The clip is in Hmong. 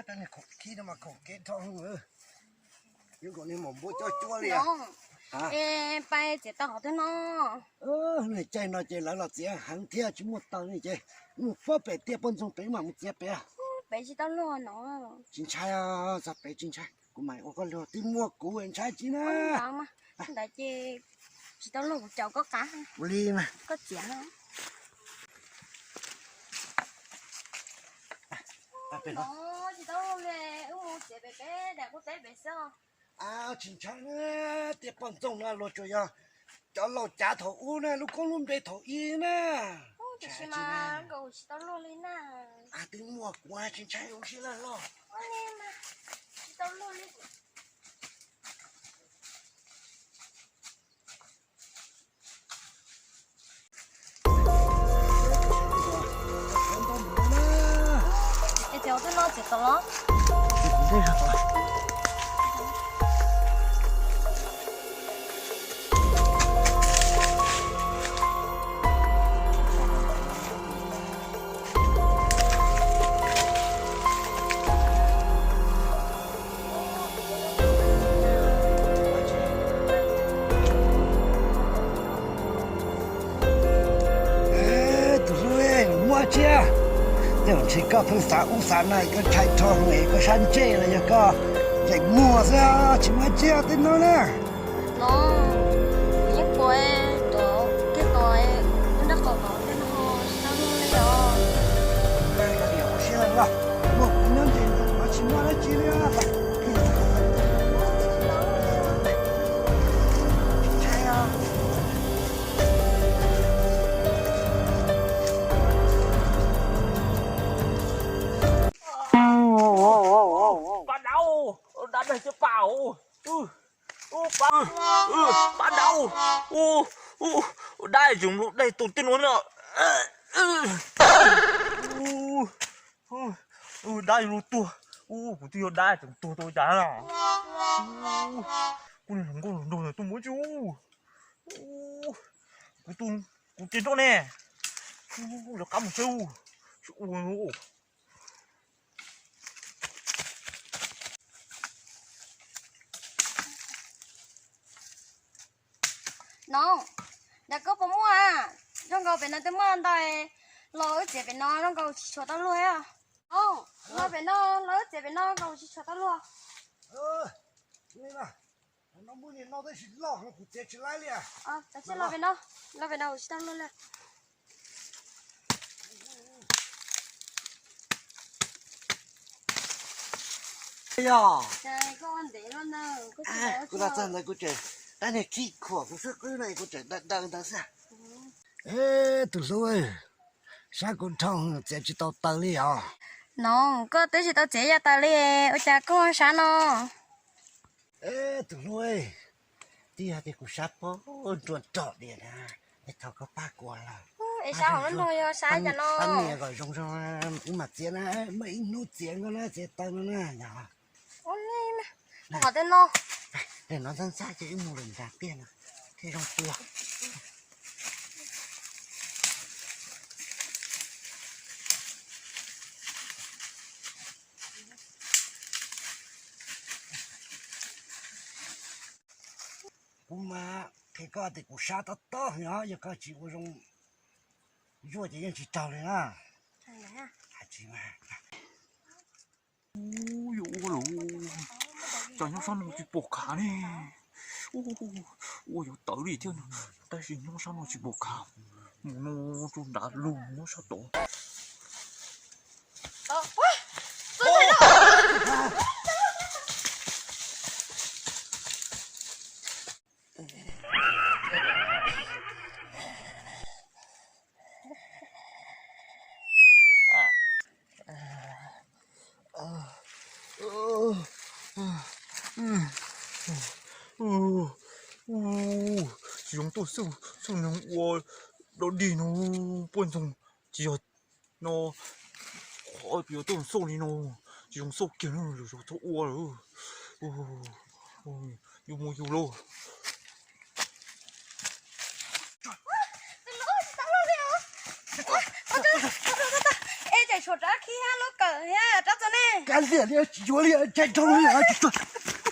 Tab niag khoom khib no mas khoom kev dhau lawm. Yuav kom niag maum npua coj cuab li. Es pais txiav tau qhov twg no? Niag caij no ces lawv los txiav heev thiab tsis muaj taws li ces mus pab pem tiaj poj ntxoog pem mam mus txiav pem. Pem tsis tau luag no. Tsis ntshai, txog pem tsis ntshai, kuv mam ua koj luag twb muaj kuv ntshai tsis na. Ntawd ces tsis tau luag kuv caum koj qab. Ua li mas koj txiav no. Tsis tau luag li, wb mus txiav pem peb daim qub teb pem xwb. Tsis ntshai na, tiaj poj ntxoog no luag tsuas yog cov laus cav thaum ub na, lub koob lub npe thaum ub na. Tiam sis mas nkaus tsis tau luag li na. Twb muaj kuv tsis ntshai, ua siab laj loj. Tsis tau luag li. Es cov twb no txiav tau los? Tus hlub, muaj tsia, tej zaum ntshe koj pheej xav ub xav no koj ntshai dhau heev, koj sab ntsej los yog koj ntsej muag xwb, tsis muaj tsia tej no na. No, kuv yeej pom tuav kiag tau lub nrab qaum tod tej no tsis tau luag li os. Muaj kuv nyob ntev no tsis muaj dab tsi li os. Pab dawb, dab dawg cov pab, pab dawb, dab tseem lub dab tus tej nuav no. Dab yuav luag tuag, kuv twb yog dab tseem tuag tau cas na. Kuv niag hluas nkauj hluas nraug ntawd tuaj mus tsi. Kuv, kuv ces nroj ne, lawv qab mus saib ua. No, yog koj puas muaj, zoo nkaus pem no twb muaj ntau, los wb txiav pem no zoo nkaus tsis tshuav tau luag. Los pem no, los wb txiav pem no nkaus tsis tshuav tau luag. Los pem no, los pem no tsis tau luag li. Yog kuv los txog ntawd kuv tseem tab niag khib khuam kuv xwb, qwb no kuv tseem daws daws ntawd xwb. Tus hlub, sab kuv dhau txiav tsis tau taws li os. No, koj twb tsis tau txiav yaj taws li, ua cas koj sab no? Tus hlub, twb yog tias kuv sab pob nruas nrom diam na, es thov koj pab kuv lawm. Es sab hauv lub nroog yog sab cas no? Pab nias kom zoo zoo, wb mam txiav na, muaj ib hnub txiav nkaus na, txiav taws no na yog. Qhov twg no? No ntxhab ntxhab ces wb mus lawm nram tiaj no thiaj zoo tua. Kuv mas qhia koj tias kuv sab tob tob no, yog koj tsis ua zoo zuaj ces yeej tsis raug li na. Ua lawm, cas nyob sab no tsis pom khav ne. Ua yuav tawv li thiab, tab sis nyob sab no tsis pom khav. Mus no rau nrad lug nyob sab tod. Tsis zoo tuaj xwb, xwb neeg ua dog dig no, poj ntxoog tsis yog no, qhov yuav tuaj xauj li no, tsis zoo xauj kiag no, lwm zaus txhob ua lawm. Yus mus yus lauj. Es tseem tshuav rab khib hab lub Rov txog ne. Kav liam li tsis yuav li, caij dhau li tsis txog.